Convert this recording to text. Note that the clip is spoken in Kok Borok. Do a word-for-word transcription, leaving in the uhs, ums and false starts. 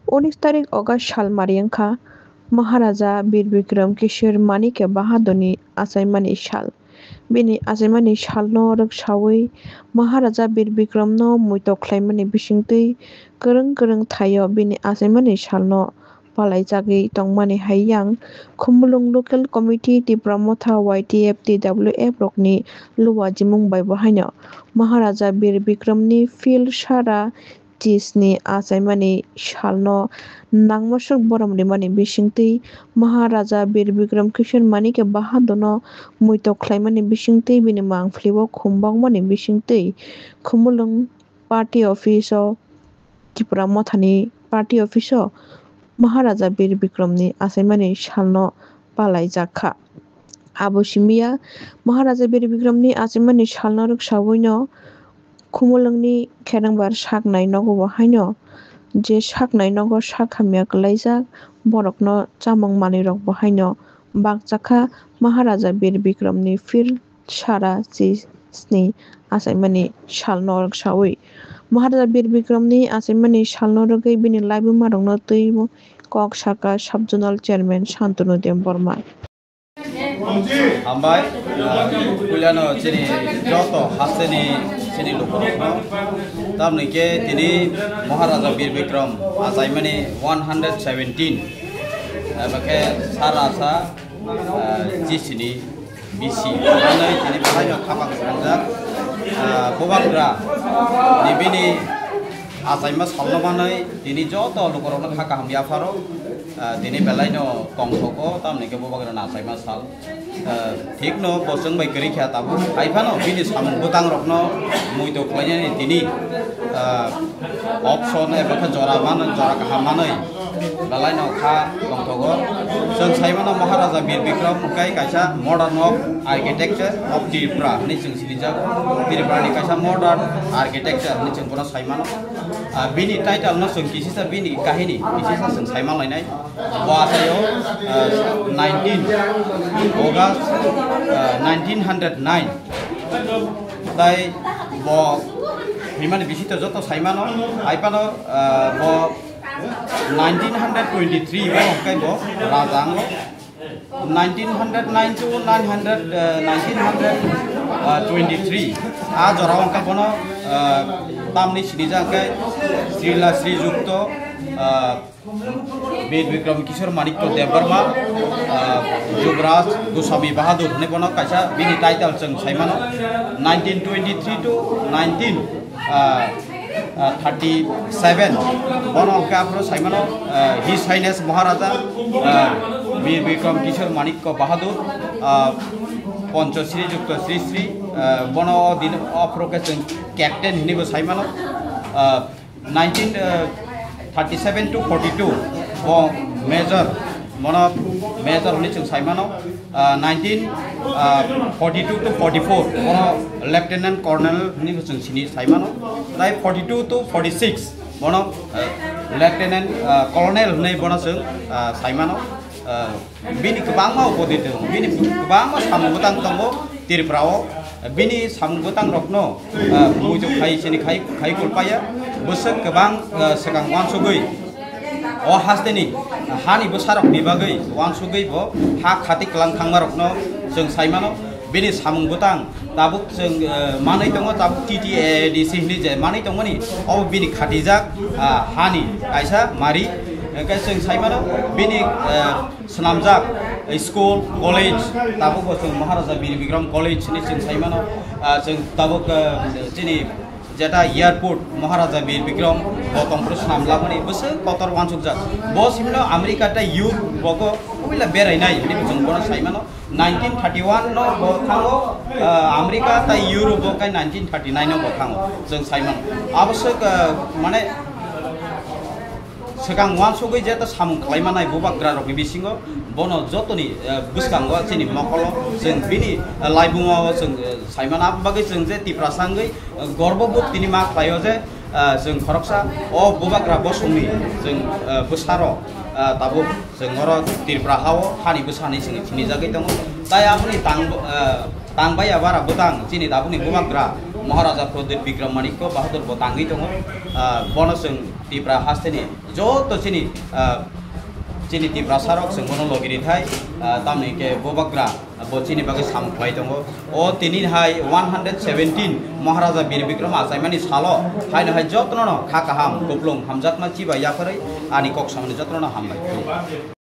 Unis tarik August sal mari wngkha Maharaja Bir Bikram Kishore Manikya Bahadurni achaimani sal. Bini achaimani salno rwksawi Maharaja Bir Bikramno muitok khlaimani bisingtwi kwrwng kwrwng thaio bini achaimani salno palaijagwi tongmani hai yang Khumulwng Local Committee, Tipra Motha, Y T F, T W F rokni luajimung bai bo haino Maharaja Bir Bikramni field sara chisni achaimani salno nangmaswk borom rimani bisingtwi Maharaja Bir Bikram Kishore Manikya Bahadurno muitok khlaimani bisingtwi bini mangphlio khumbokmani bisingtwi Khumulwng party office o Tipra Mothani party office o Maharaja Bir Bikramni achaimani salno palaijak kha. Abo simiya Maharaja Bir Bikramni achaimani salno rwksawino Khumulwngni kherengbar saknai nogo bo haino je saknai nogo sak hamya kwlaijak borokno chamung manwirok bo haino bakchakha Maharaja Bir Bikramni field sara chisni achaimani salno rwksawi. Maharaja Bir Bikramni achaimani salno rwgwi bini laibumarokno twi kok sakha Sub Zonal Chairman Shantanu Debbarma. Hambai, ah, puilano chini joto hasteni chini lukurokno. Tamni khe tini Maharaja Bir Bikram achaimani one hundred seventeen, eba khe sara sa, ah, chisni bisi manwi tini bahaino khabang swngjak, ah, bubagra ni bini achaima salno manwi tini joto lukurokno kha kaham yapharo, ah, tini belaino tongthogo, tamni khe bubagrani achaima sal. Ah, thikno bo chwng bai kwrwi kha tabuk. Hai phano bini samung bwtangrokno muitok khlainani tini, ah, option eba khe jora manwi, jora kaham manwi belaino kha tongthogo. Chwng sai mano Maharaja Bir Bikram hwnkhe kaisa modern of architecture of Tripura hwnwi chwng sinijago. Tripurani kaisa modern architecture hwnwi chwng bono sai mano. Ah, bini title no chwng kisisa bini kahini kisisa chwng sai manlainai. Bo achaio, ah, nineteen August, ah, nineteen hundred nine. Tai bo himani bisito joto sai mano, hai phano, ah, bo nineteen hundred twenty-three bo hwnkhe bo raja wnglo. Nineteen hundred nine to nine hundred, ah, nineteen hundred twenty-three. A jorao hwnkhe bono, ah, tamni sinijak hwnkhe Srila Srijukto, ah, Bir Bikram Kishore Manikya Debbarma, ah, Yuvraj Goswami Bahadur hwnwi bono kaisa bini title chwng sai mano. Nineteen twenty-three to nineteen, ah, ah, thirty-seven, bono hwnkhe aphuru sai mano, ah, His Highness Maharaja, ah, Bir Bikram Kishore Manikya Bahadur, ah, Panchashri Jukta Sri Sri, ah, bono o din aphuru khe chwng captain hwnwi bo sai mano. Ah, nineteen thirty-seven to forty-two bo major, bono major hwnwi chwng sai mano. Ah, nineteen forty-two to forty-four bono lieutenant colonel hwnwi bo chwng sini sai mano. Tai forty-two to forty-six bono, ah, lieutenant, ah, colonel hwnwi bono chwng, ah, sai mano. Ah, Bini kwbangma upodi tongo, bini kwbangma samung bwtang tongo Tripura o. Bini samung bwtang rokno, ah, muitu khai chini khai, khai kulpaya. Bwswk kwbang, ah, swkang uansugwi o hasteni, ah, hani bwsarokni bagwi uansugwi bo ha khati kwlang thangmarokno chwng sai mano. Bini samung bwtang tabuk chwng, ah, manwi tongo, tabuk T T A A D C hinwi je manwi tongmani, obo bini khatijak, ah, hani kaisa mari. Hwnkhe chwng sai mano bini, ah, Swnamjak, eh, school, college, tabuk bo chwng Maharaja Bir Bikram College hinwi chwng sai mano. Ah, chwng tabuk, ah, chini jeta airport Maharaja Bir Bikram bo tongphuru swnam lamani bwswk kotor uansukjak. Bo simino America tei Europe bo ko puila berainai hinwi bo chwng bono sai mano. Nineteen thirty-one no bo thango, ah, America tei Europe bo kai nineteen thirty-nine no bo thango chwng sai mano. Aboswk, ah, mane Swkang uansugwi je ta samung khlai manai bubagra rokni bisingo bono jotoni, eh, bwskango chini mokolo chwng bini, eh, laibuma o chwng, eh, sai mano. Aboni bagwi chwng je Tiprasa wngwi, eh, gorbo bo tini ma khlaio je, eh, chwng khoroksa o bubagra bosongni chwng, eh, bwsaro, eh, tabuk chwng oro Tripura hao hani bwsa hinwi chwng sinijagwi tongo. Tai aboni tang, eh, tang bai abara bwtang chini tabukni bubagra Maharaja Pradyut Bikram Manikya Bahadur bo tangwi tongo. Ah, bono chwng Tipra hasteni joto chini, ah, chini Tiprasa rok chwng bono logi rithai, ah, tamni ke bubagra bo chini bagwi samung khlai tongo. O tini hai one hundred seventeen Maharaja Bir Bikram achaimani salo haino hai jotono no kha kaham, kuplung, hamjakma, chiba yapharwi ani kok samani jotono no hambai.